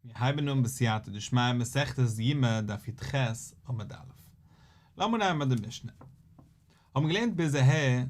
מיר הייבן אן בסייעתא דשמיא מסכת יומא דף י"ח עמוד א'. לאמיר נעמען ביי די משנה. האבן געלערנט ביז אהער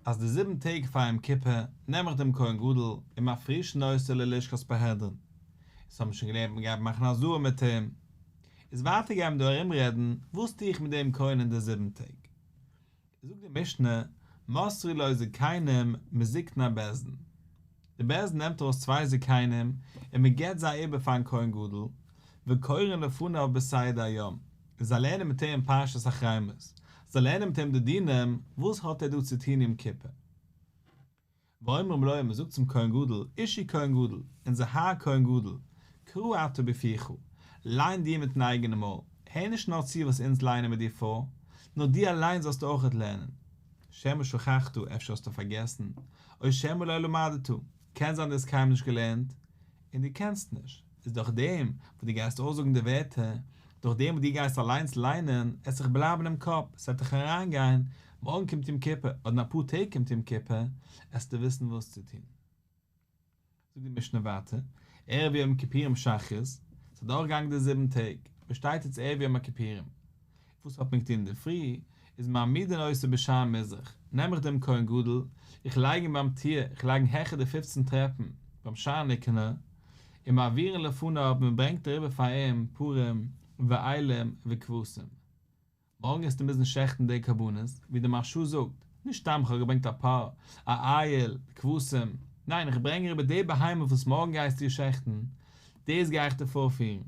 אז די זיבן טעג פאר יום כיפור נעם איך דעם כהן גדול ומפרישין אותו ללשכת פרהדרין. אונז האבן שוין געלערנט מ'גייט מאכן הזאה מיט אים. איז ווייטער גייען מיר דא ארומרעדן וואס טו איך מיט דעם כהן אין די זיבן טעג. זאגט די משנה, מסרו לו זקנים מזקני בית דין, די בית דין נעמט ארויס צוויי זקנים און מען געבט זיי איבער פארן כהן גדול, וקורין לפניו בסדר היום, און זיי לערנען מיט אים פרשת אחרי מות, זיי לערנען מיט אים די דינים, וואס האט ער דא צו טון יום כיפור. ואומרים לו, מען זאגט צום כהן גדול, אישי כהן גדול, אונזער האר כהן גדול, קרא אתה בפיך, ליין דו מיטן אייגענעם מויל, הער נישט נאר צו וואס אונז ליינען מיט דיר פאר, נאר דו אליין זאלסטו אויכעט לערנען. שמא שכחת, אפשר האסטו פארגעסן, או שמא לא למדת, קען זיין דו האסט קיינמאל נישט געלערנט, און דו קענסט נישט, איז דורך דעם וואס דו גייסט אויסזאגן די ווערטער, דורך דעם וואס דו גייסט אליינס ליינען, עט זיך בלייבן אין קאפ, ס'עט דיך אריינגיין, מארגן קומט יום כיפור, אדער אין אפאר טעג קומט יום כיפור, עסטו וויסן וואס צו טון. זאגט די משנה ווייטער, ערב יום כיפורים שחרית, ס'איז אדורכגעגאנגען די זיבן טעג, מען שטייט יעצט ערב יום הכיפורים, וואס האט מען געטון אינדערפרי, איז מעמידין אותו בשער מזרח, נעם איך דעם כהן גדול, איך לייג אים ביים טיר, איך לייג אים העכער די פופצן טרעפן, ביים שער ניקנור, ומעבירין לפניו, מען ברענגט אריבער פאר אים פרים ואילים וכבשים. מארגן עסטו מוזן שעכטן די קרבנות, ווי דער מהרש"א זאגט, נישט סתם כ'האב געברענגט א פר, א איל, כבשים, ניין איך ברענג אריבער די בהמה וואס מארגן גייסטו שעכטן, דאס גיי איך דיר פארפירן,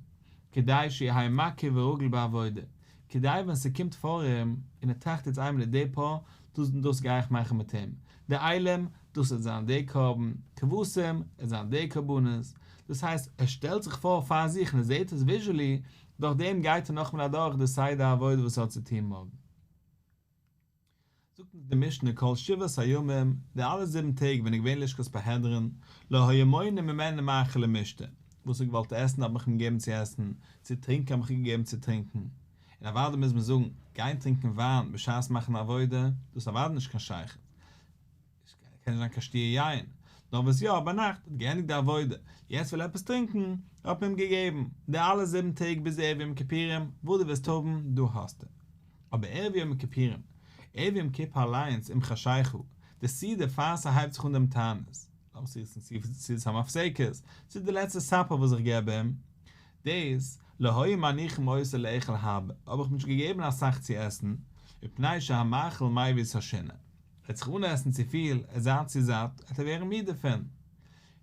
כדי שיהא מכיר ורגיל בעבודה, כדי ווען ס'קומט פאר אים, און ער טראכט יעצט איין מינוט די פר, דאס און דאס גיי איך מאכן מיט אים, די אילים, דאס וועט זיין די קרבן, כבשים, וועט זיין די קרבנות, דאס הייסט ער שטעלט זיך פאר פאר זיך און ער זעט עס וויזשועלי, דורך דעם גייט ער נאכאמאל אדורך די סדר העבודה וואס ער האט צו טון מארגן. זאגט אונז די משנה כל שבעת הימים, די אלע זיבן טעג ווען ער איז געווען לשכת פרהדרין, לא היו מונעים ממנו מאכל ומשתה, וואס ער האט געוואלט עסן האט מען אים געגעבן צו עסן, צו טרינקען האט מען אים געגעבן צו טרינקען. און אוודאי מוז מען זאגן, גיין טרינקען וויין בשעת מאכן עבודה, דאס איז אוודאי נישט קיין שייכות. עס קען נישט זיין קיין שתי' יין, נאר וואס יא, ביינאכט האט געענדיגט די עבודה, יעצט וויל ער עפעס טרינקען, האט מען אים געגעבן, די אלע זיבן טעג ביז ערב יום כיפורים, וואס דו ווילסט האבן, דא האסטו. אבער ערב יום הכיפורים, ערב יום כיפור אליינס עם חשיכה, די סעודה פאר ס'הייבט זיך אן דעם תענית, לאמיר עס רופן סעודת המפסקת, צו די לעצטע סאפער וואס איך געב אים, דאס, לא היו מניחים אותו לאכול הרבה, האב איך אים נישט געגעבן אסאך צו עסן, מפני שהמאכל מביא את השינה. ער וועט זיך אנעסן צופיל, ער וועט זיין צו זאט, עט ער ווערן מיד דערפון.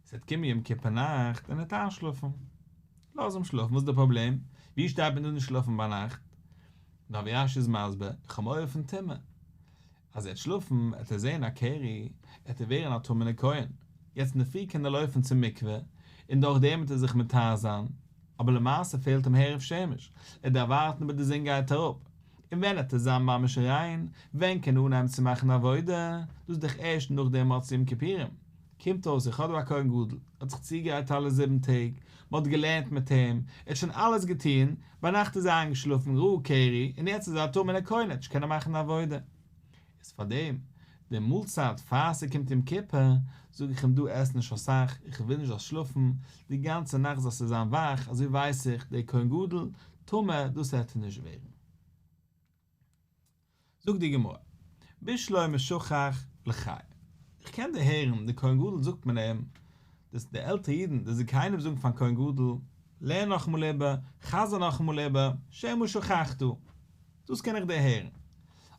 עס וועט קומען יום כיפור נאכט און ער וועט איינשלאפן. לאז אים שלאפן, וואס איז די פראבלעם? ווי שטייט מען טאר נישט שלאפן ביינאכט? נאר ווי רש"י איז מסביר, איך האב מורא פון טומאה. אז ער וועט שלאפן, וועט ער זען א קרי, וועט ער ווערן א טמא'נער כהן. יעצט אינדערפרי קען ער לויפן צום מקווה, און דורך דעם וועט ער זיך מטהר זיין, אבער למעשה פעלט אים הערב שמש, ער דארף ווארטן ביז די זון גייט אראפ, און ווען עט ער זיין ממש ריין, ווען קען ער אנהייבן צו מאכן עבודה, דאס איז דאך ערשט נאך דעם מוצאי יום כיפורים, קומט אויס איך האב דא א כהן גדול, האט זיך צוגעגרייט אלע זיבן טעג, מען האט געלערנט מיט אים, ער האט שוין אלעס געטון, ביינאכט איז ער איינגעשלאפן ראה קרי, און יעצט איז ער א טמא'נער כהן ער וועט נישט קענען מאכן עבודה. איז פאר דעם, די מאלצייט פאר ס'קומט יום כיפור, זאג איך אים דו עס נישט אסאך, איך וויל נישט זאלסט שלאפן, די גאנצע נאכט זאלסטו זיין וואך, אזוי ווייס איך, דער כהן גדול, טמא, דאס העט ער נישט ווערן. זאגט די גמרא, בשלמא שכח לחי, איך קען דערהערן, די כהן גדול זאגט מען אים, דאס די עלטערע אידן, די זקנים זאגן פארן כהן גדול, לערן נאכאמאל איבער, חזר נאכאמאל איבער, שמא שכחת, דאס קען איך דערהערן.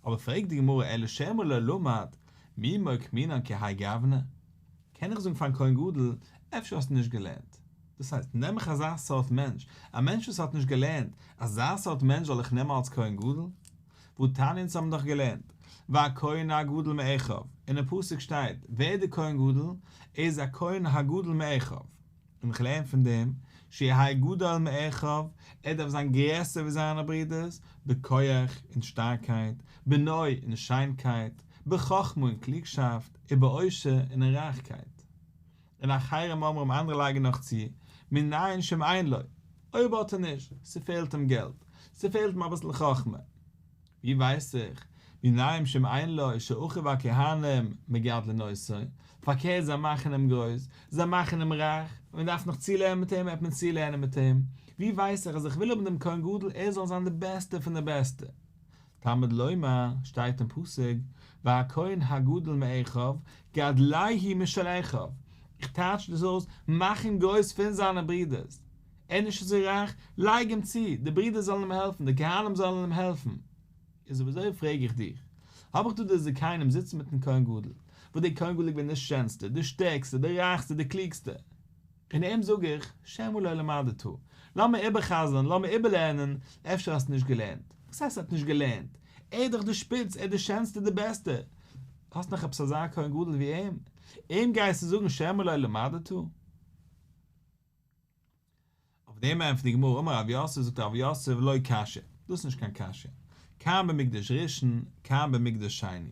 אבער פרעגט די גמרא אלא שמא לא למד, מי מוקמינן כי האי גוונא? קען איך זאגן פארן כהן גדול, אפשר האסטו נישט געלערנט. דאס הייסט, נעם איך אזא סארט מענטש, א מענטש וואס האט נישט געלערנט, אזא סארט מענטש זאל איך נעמען אלס כהן גדול? והתניא אונז האבן דאך געלערנט, והכהן הגדול מאחיו, אינעם פסוק שטייט, ווער איז דער כהן גדול? ער איז א כהן הגדול מאחיו. און איך לערן פון דעם, שיהא גדול מאחיו, ער דארף זיין גרעסער ווי זיינע ברידערס, בכח, אין שטארקייט, בנוי, אין שיינקייט, בחכמה, אין קלוגשאפט, ובעושר, און אין רייכקייט. און אחרים אומרים אנדערע לייגן נאך צו, מנין שאם אין לו, אויב האט ער נישט, ס'פעלט אים געלט, ס'פעלט אים אביסל חכמה. ווי ווייס איך? מנין שאם אין לו שאחיו הכהנים מגדלין אותו, פארקערט זיי מאכן אים גרויס, זיי מאכן אים רייך, מען דארף נאך צולערנען מיט אים, וועט מען צולערנען מיט אים. ווי ווייס איך אז איך וויל האבן דעם כהן גדול ער זאל זיין די בעסטע פון די בעסטע? תלמוד לומר, שטייט אין פסוק, והכהן הגדול מאחיו, גדלהו משל אחיו. איך טייטש דאס אויס, מאך אים גרויס פון זיינע ברידערס. ער איז נישט אזוי רייך, לייג אים צו, די ברידער זאלן אים העלפן, די כהנים זאלן אים העלפן. איז אויב אזוי פרעג איך דיך, האב איך דא די זקנים זיצן מיטן כהן גדול, וואס דער כהן גדול איז געווען דער שענסטער, דער שטערקסטער, דער רייכסטער, דער קלוגסטער, און אים זאג איך, שמא לא למדת, לאמיר איבערחזר'ן, לאמיר איבערלערנען, אפשר האסטו נישט געלערנט. וואס הייסט ער האט נישט געלערנט? ער איז דאך דער שפיץ, ער איז דער שענסטער, דער בעסטער. האסט נאך עפעס אזא כהן גדול ווי אים? אים גייסטו זאגן שמא לא למדת? אויף דעם ענטפערט די גמרא אמר רב יוסף זאגט רב יוסף לא קשיא, דאס איז נישט קיין קשיא, כאן במקדש ראשון כאן במקדש שני,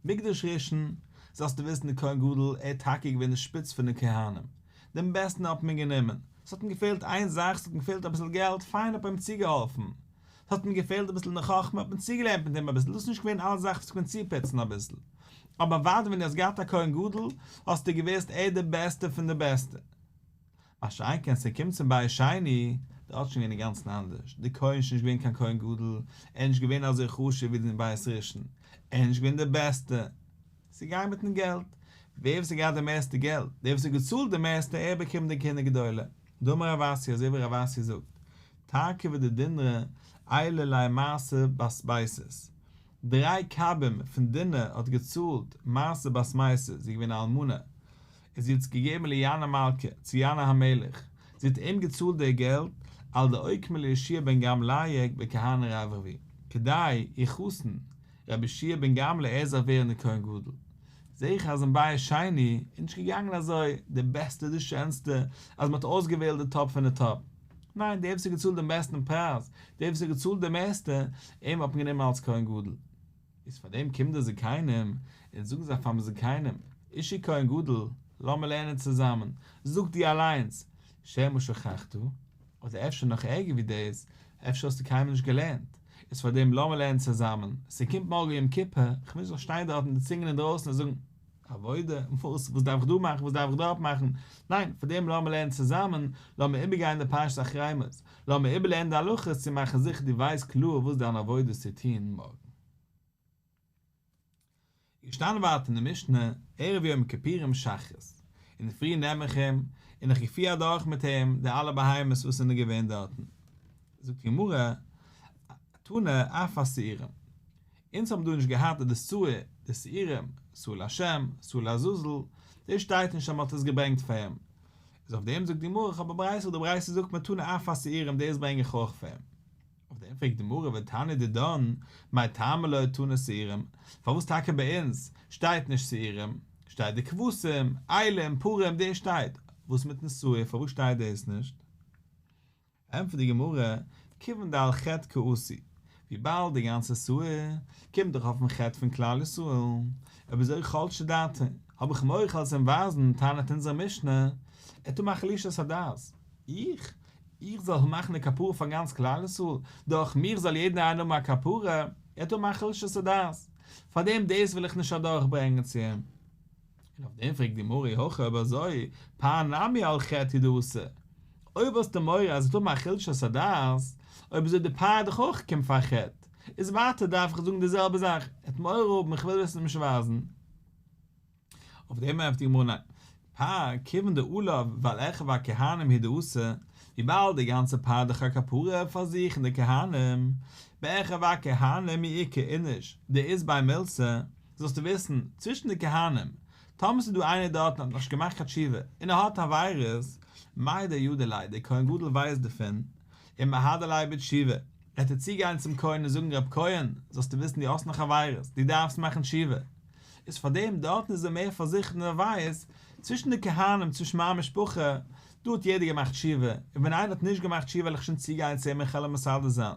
מקדש ראשון, זאלסטו וויסן די כהן גדול ער איז טאקע געווען די שפיץ פון די כהנים, דעם בעסטן האט מען גענומען, ס'האט אים געפעלט איין זאך ס'האט אים געפעלט אביסל געלט פיין האט מען אים צוגעהאלפן, ס'האט אים געפעלט אביסל אין די חכמה האט מען צוגעלערנט מיט אים אביסל, דאס איז נישט געווען אלע זאכן וואס מ'קען צופוצן אביסל, אבער אוודאי ווען דו האסט געהאט א כהן גדול האסטו געוואוסט ער איז די בעסטע פון די בעסטע. מה שאין כן ס'קומט צום בית שני, דארט איז שוין געווען אינגאנצן אנדערש, דער כהן איז שוין נישט געווען קיין כהן גדול, ער איז נישט געווען אזוי חשוב ווי אין בית ראשון, ער איז נישט געווען דער בעסטער, ס'איז געגאנגען מיטן געלט, ווער וואס האט געהאט די מערסטע געלט, דער וואס האט געצאלט די מערסטע, ער באקומט די כהונה גדולה, דאמר רב אסי, אזוי ווי רב אסי זאגט, תרקבא דדינרי עיילא ליה מרתא בת בייתוס, דריי קבים פון דינר האט געצאלט מרתא בת מייתוס, זי איז געווען א אלמנה, און זי האט עס געגעבן לינאי מלכא, צו ינאי המלך, זי האט אים געצאלט די געלט, על דאוקמה ליהושע בן גמלי' בכהני רברבי, כדי איר חתן, רבי יהושע בן גמלא ער זאל ווערן די כהן גדול. זעה איך אז אין בית שני איז נישט געגאנגען אזוי, די בעסטע די שענסטע, אז מען האט אויסגעוועלט די טאפ פון די טאפ. ניין, דער וואס האט געצאלט דעם בעסטן פרייז, דער וואס האט געצאלט די מערסטע, אים האט מען גענומען אלס כהן גדול. איז פאר דעם קומט די זקנים און זאגן זיי פארן זקנים, אישי כהן גדול, לאמיר לערנען צוזאמען, זאג דו אליינס, שמא שכחת, אדער אפשר נאך ערגער ווי דאס, אפשר האסטו קיינמאל נישט געלערנט, איז פאר דעם לאמיר לערנען צוזאמען, ס'קומט מארגן יום כיפור, כ'וויל נישט זאלסט שטיין דארט מיט די צינגען אינדרויסן און זאגן, עבודה? וואס? וואס דארף איך דא מאכן? וואס דארף איך דארט מאכן? ניין, פאר דעם לאמיר לערנען צוזאמען, לאמיר איבערגיין די פרשת אחרי מות, לאמיר איבערלערנען די הלכות צו מאכן זיכער דו ווייסט קלאר וואס דיין עבודה איז צו טון מארגן. איז געשטאנען ווייטער אין די משנה, ערב יום הכיפורים שחרית, אינדערפרי נעם איך אים, און איך פיר אדורך מיט אים די אלע בהמות וואס זענען געווען דארטן. זאגט די גמרא, תנא אף השעירים. אונז האבן דא נישט געהאט די שעיר, די שעירים, שעיר להשם, שעיר לעזאזל, דאס שטייט נישט אז מען האט עס געברענגט פאר אים, איז אויף דעם זאגט די גמרא איך האב א ברייתא וואס די ברייתא זאגט מיר תנא אף השעירים דאס ברענג איך אויך פאר אים. אויף דעם פרעגט די גמרא ותניא דידן, מאי טעמא לא תנא שעירים, פארוואס טאקע ביי אונז שטייט נישט שעירים, שטייט די כבשים, אילים, פרים, דאס שטייט, וואס מיטן שעיר פארוואס שטייט דאס נישט? ענטפערט די גמרא, כיוון דעל חטא קאתי, וויבאלד די גאנצע שעיר קומט דאך אויפן חטא פון כלל ישראל, אויב אזוי חלשה דעתיה, האב איך מורא כ'וועל עס אים ווייזן, טענה'ט אונזער משנה, ער וועט האבן א חלישת הדעת, איך? איך זאל מאכן די כפרה פאר גאנץ כלל ישראל, דורך מיך זאל יעדער איינער האבן א כפרה, ער וועט האבן א חלישת הדעת, פארדעם דאס וויל איך נישט אדורכברענגען צו אים. און אויף דעם פרעגט די גמרא אי הכי אויב אזוי פר נמי על חטא הוא דאתא, אויב האסטו מורא אז ער וועט האבן א חולשת הדעת, אויב אזוי די פר איז דאך אויך קומט פאר חטא, איז ווייטער דארף איך זאגן די זעלבע זאך, ער וועט מורא האבן איך וויל עס אים נישט ווייזן. אויף דעם ענטפערט די גמרא ניין, פר כיוון דעליו ועל אחיו הכהנים הוא דאתא, וויבאלד די גאנצע פר איז דאך א כפרה פאר זיך און די כהנים, באחיו הכהנים מי איכא איניש דאית ביה מילתא, זאלסטו וויסן, צווישן די כהנים, טאמער ס'איז דא איינער דארטן האט נאכנישט געמאכט קיין תשובה, און ער האט עבירות, מידע ידע ליה, דער כהן גדול ווייסט דערפון, ומהדר ליה בתשובה, וועט ער צוגיין צום כהן און זאגן רב כהן, זאלסטו וויסן דו האסט נאך עבירות, דו דארפסט מאכן תשובה. איז פאר דעם דארטן איז ער מער פארזיכערט און ער ווייסט, צווישן די כהנים, צווישן מיין משפחה, דא האט יעדער געמאכט תשובה, און ווען איינער האט נישט געמאכט תשובה וועל איך שוין צוגיין צו אים און כ'על אים מסדר זיין.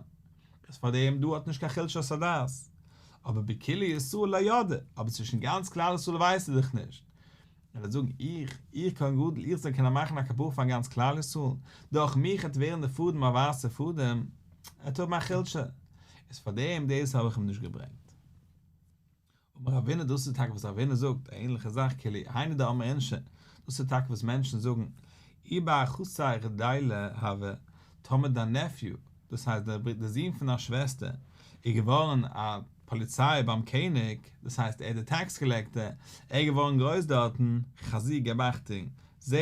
איז פאר דעם דא האט נישט קיין חולשת הדעת. אבער בכולהו ישראל לא ידעי, אבער צווישן גאנץ כלל ישראל ווייסט ער דאך נישט. ער וועט זאגן איך, איך כהן גדול, איך זאל קענען מאכן א כפרה פאר גאנץ כלל ישראל, דורך מיך וועט ווערן די פאדעם א ווייסע פאדעם, ער וועט האבן א חולשה. איז פאר דעם דאס האב איך אים נישט געברענגט. אמר רבינא דאס איז טאקע וואס רבינא זאגט, א ענליכע זאך כאילו היינו דאמרי אינשי, דאס איז טאקע וואס מענטשן זאגן, אי בר אחתיך דילא הוה, טאמער דיין נעפיו, דאס הייסט דער זון פון דיין שוועסטער, איז געווארן א פאליציי ביים קעניג, דאס הייסט ער איז דער טעקס קאלעקטער, ער איז געווארן גרויס דארטן, חזי געב אכטונג, זע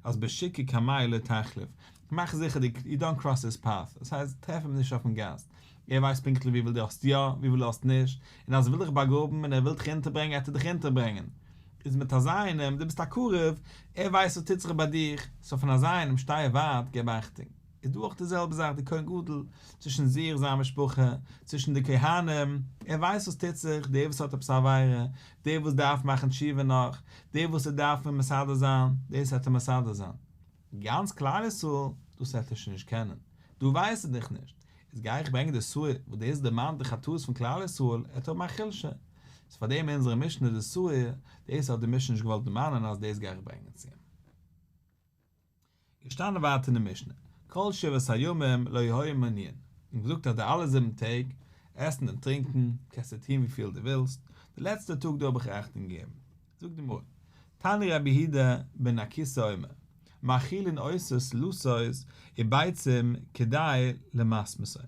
אז בשוקא קמיה לא תחליף, מאך זיכער דו יו דאנט קראס היז פאט, דאס הייסט טרעף אים נישט אויפן גאס, ער ווייסט פונקטליך וויפיל דו האסט יא, וויפיל דו האסט נישט, און אז ער וויל דיך באגראבן און ער וויל דיך אונטערברענגען וועט ער דיך אונטערברענגען. איז מיט אזא איינעם, דו ביסט א קרוב, ער ווייסט וואס טוט זיך ביי דיך, סאו פון אזא איינעם שטיי ווייט, געב אכטונג. איז דא אויך די זעלבע זאך די כהן גדול, צווישן זיך זיין משפחה, צווישן די כהנים, ער ווייסט וואס טוט זיך, דער וואס האט עפעס א עבירה, דער וואס דארף מאכן תשובה נאך, דער וואס ער דארף אים מסדר זיין, דאס וועט ער מסדר זיין. גאנץ כלל ישראל, דאס וועט ער שוין נישט קענען, דא ווייסט ער דיך נישט, איז גיי איך ברענגען די שעיר, וואס דאס דערמאנט די חטאות פון כלל ישראל, ער וועט האבן א חולשה. איז פאר דעם אונזערע משנה די שעיר, דאס האט די משנה נישט געוואלט דערמאנען אז דאס גיי איך ברענגען צו אים. געשטאנען ווייטער אין די משנה, כל שבעת הימים לא היו מנויין, און געזאגט אז די אלע זיבן טעג, עסן און טרינקען, קענסטו טון וויפיל דו ווילסט, די לעצטע טאג דא האב איך אכטונג געגעבן. זאגט די גמרא, תניא רבי יהודה בן נקוסא אומר, מאכילין אותו סלתות וביצים כדי למסמסו,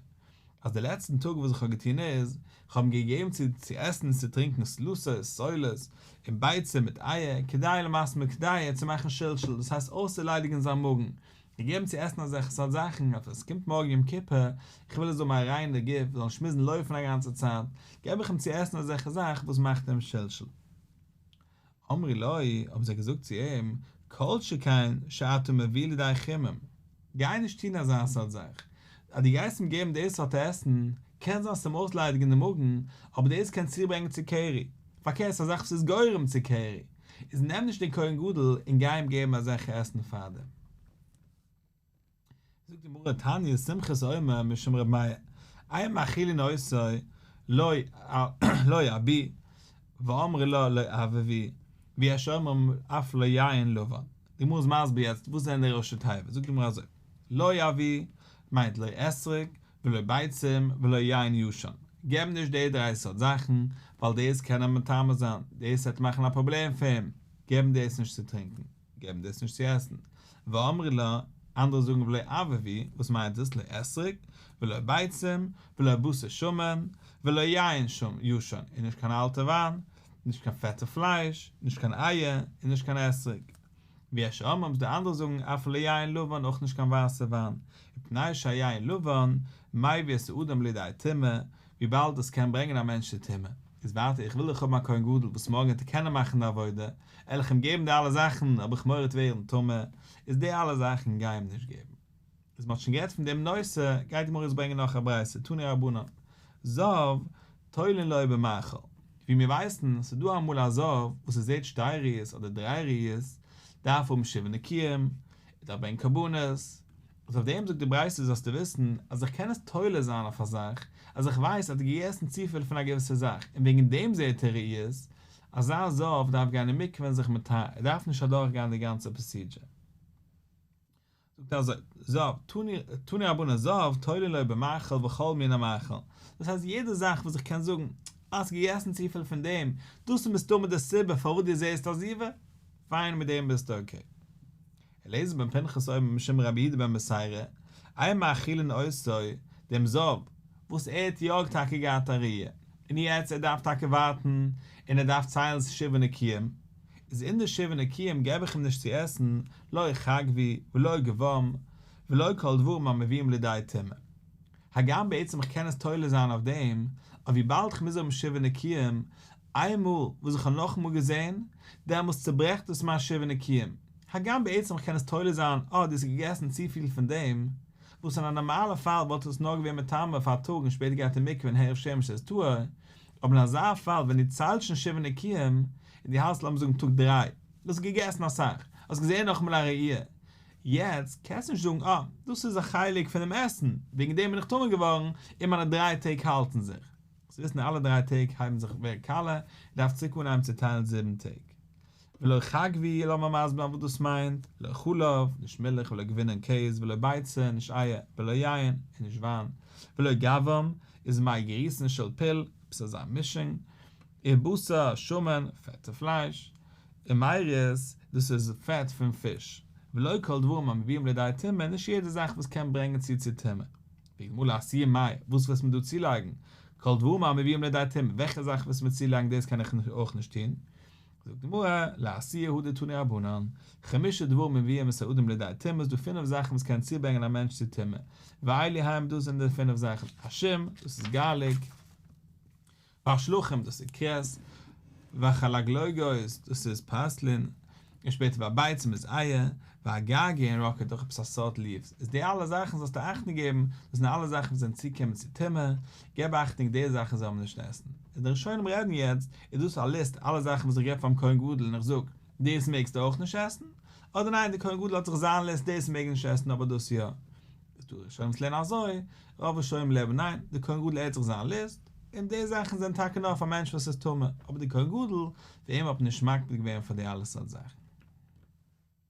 אז די לעצטן טאג וואס איך האב געטון איז, איך האב אים געגעבן צו צו עסן און צו טרינקען סלתות, סולת, און ביצים מיט אייער, כדי למסמסו כדי צו מאכן שלשול, דאס הייסט אויסצוליידיגן זיין מאגן, געגעבן צו עסן אזעלכע סארט זאכן, אז עס קומט מארגן יום כיפור, איך וויל ער זאל האבן א ריינע גוף, זאל נישט מוזן לויפן א גאנצע צייט, געב איך אים צו עסן אזעלכע זאך וואס מאכט אים שלשול. אמרו לו, האבן זיי געזאגט צו אים, כל שכן שאתה מביא לידי חימום, גיי נישט טון אזא סארט זאך, אז דו גייסט אים געבן די סארט עסן, קען זיין ס'וועט אים אויסליידיגן די מאגן, אבער דאס קען צוברענגען צו קרי, פארקערט ס'איז א זאך וואס איז גורם צו קרי, איז נעם נישט דעם כהן גדול און גיי אים געבן אזעלכע עסן פארדעם. זאגט די גמרא תניא סומכוס אומר משום ר' מאיר, אין מאכילין אותו לא לא אבי ואמרי לה לא אבבי ויש אומרים אף לא יין לבן, די גמרא איז מסביר יעצט וואס זענען די ראשי תיבות, זאגט די גמרא אזוי, לא אבי מיינט לא אתרוג ולא ביצים ולא יין ישן, געב נישט די דריי סארט זאכן ווייל דאס קען אים מטמא זיין, דאס וועט מאכן א פראבלעם פאר אים, געב אים דאס נישט צו טרינקען. געב אים דאס נישט צו עסן. ואמרי לה, אנדערע זאגן ולא אבבי, וואס מיינט עס, לא אתרוג, ולא ביצים, ולא בשר שמן, ולא יין ישן, און נישט קיין אלטע וויין, נישט קיין פעטע פלייש, נישט קיין אייער, און נישט קיין אתרוג. ויש אומרים, די אנדערע זאגן אף לא יין לבן, אויך נישט קיין ווייסע וויין, מפני שהיין לבן מביא את האדם לידי טומאה, וויבאלד עס קען ברענגען א מענטש צו טומאה. איז ווייטער, איך וויל דאך האבן א כהן גדול וואס מארגן וועט ער קענען מאכן די עבודה, וועל איך אים געבן די אלע זאכן, האב איך מורא ער וועט ווערן טמא, איז די אלע זאכן גיי אים נישט געבן. איז מ'האט שוין גערעדט פון דעם נושא, גייט די גמרא יעצט ברענגען נאך א ברייתא, תנו רבנן, זב, תולין לו במאכל, ווי מיר ווייסן, ס'איז דא אמאל א זב וואס ער זעט שתי ראיות אדער דריי ראיות, דארף האבן שבעה נקיים, ער דארף ברענגען קרבנות, איז אויף דעם זאגט די ברייתא זאלסטו וויסן אז איך קען עס תולה זיין אויף א זאך, אז איך ווייס אז ער האט געגעסן צופיל פון א געוויסע זאך און וועגן דעם זעט ער ראיות, אזא זב דארף גיין אין מקווה און זיך מטהר, ער דארף נישט אדורך גיין די גאנצע פראסידזשער. זאגט ער אזוי, זב, תנו רבנן זב, תולין לו במאכל וכל מיני מאכל, דאס הייסט יעדע זאך וואס איך קען זאגן, האסט געגעסן צופיל פון דעם, דאס איז מסתמא די סיבה פארוואס דו זעסט א זיבה, פיין מיט דעם ביסטו אקעי. אלעזר בן פנחס אומר משום רבי יהודה בן בתירא, אין מאכילין אותו, דעם זב, וואס ער האט יא טאקע געהאט א ראיה, און יעצט ער דארף טאקע ווארטן, און ער דארף ציילן שבעה נקיים, איז אין די שבעה נקיים געב איך אים נישט צו עסן, לא חגוי ולא גוום, ולא כל דברים המביאים לידי טומאה. הגם בעצם איך קען עס תולה זיין אויף דעם, אבער וויבאלד כ'מוז האבן שבעה נקיים, איינמאל וואס איך האב נאכאמאל געזען, דעמאלס צוברעכט עס מיין שבעה נקיים, הגם בעצם איך קען עס תולה זיין, אה דו האסט געגעסן צופיל פון דעם, וואס אין א נארמאלע פאל וואלט עס נאר געווען מטמא פאר א טאג און שפעטער גייט אין מקווה און הערב שמש איז טהור, אבער אין אזא פאל ווען דו ציילסט שוין שבעה נקיים, און דו האלסט לאמיר זאגן טאג דריי, דו האסט געגעסן אסאך, האסט געזען נאכאמאל א ראי', יעצט קענסטו נישט זאגן אה, דאס איז א חלק פונעם עסן, וועגן דעם בין איך טמא געווארן, און מיינע דריי טעג האלטן זיך. זאלסט וויסן אלע דריי טעג הייבן זיך ווערן קאלע, און דארף צוריק אנהייבן צו ציילן זיבן טעג. ולא חגוי, לאמיר מסביר זיין וואס דאס מיינט, לא חלב, נישט מילך, ולא גבינה און קעז, ולא ביצה, נישט אייער, ולא יין, און נישט וויין, ולא גוום, איז מי גריסין של פול, עפעס אזא מישונג, ובשר שמן, פעטע פלייש, ומרית, דאס איז פעט פון פיש. ולא כל דברים המביאים לידי טומאה, נישט יעדע זאך וואס קען ברענגען צו צו טומאה. פרעגט די גמרא לאתויי מאי, וואס וועסט מיר דא צולייגן? כל דברים המביאים לידי טומאה, וועלכע זאך וועסטו מיר צולייגן דאס קען איך אויך נישט טון? זאגט די גמרא, לאתויי הא דתנו רבנן, חמשה דברים מביאים את האדם לידי טומאה, ס'דא פינף זאכן וואס קען צוברענגען א מענטש צו טומאה, ואלו הם דאס זענען די פינף זאכן, השום, דאס איז גארליק, והשלכים, דאס איז קרעס, והחלגלוגות, דאס איז פארסלין, און שפעטער והביצים איז אייער, והגרגיר און ראקעט אויך עפעס א סארט ליווס, איז די אלע זאכן זאלסטו אכטונג געבן, דאס זענען אלע זאכן וואס זענען צוקומען צו טומאה, געב אכטונג די זאכן זאל מען נישט עסן. איז די ראשונים רעדן יעצט, איז דאס א ליסט אלע זאכן וואס איך געב פארן כהן גדול און איך זאג, דאס מעגסטו אויך נישט עסן? אדער ניין די כהן גדול האט זיך זיין ליסט דאס מעג ער נישט עסן אבער דאס יא? איז דא ראשונים וואס לערנען אזוי, רוב ראשונים לערנען ניין, די כהן גדול ער האט זיך זיין ליסט, און די זאכן זענען טאקע נאר פאר מענטשן וואס איז טמא, אבער די כהן גדול, פאר אים האט מען נישט מקפיד געווען פאר די אלע סארט זאכן.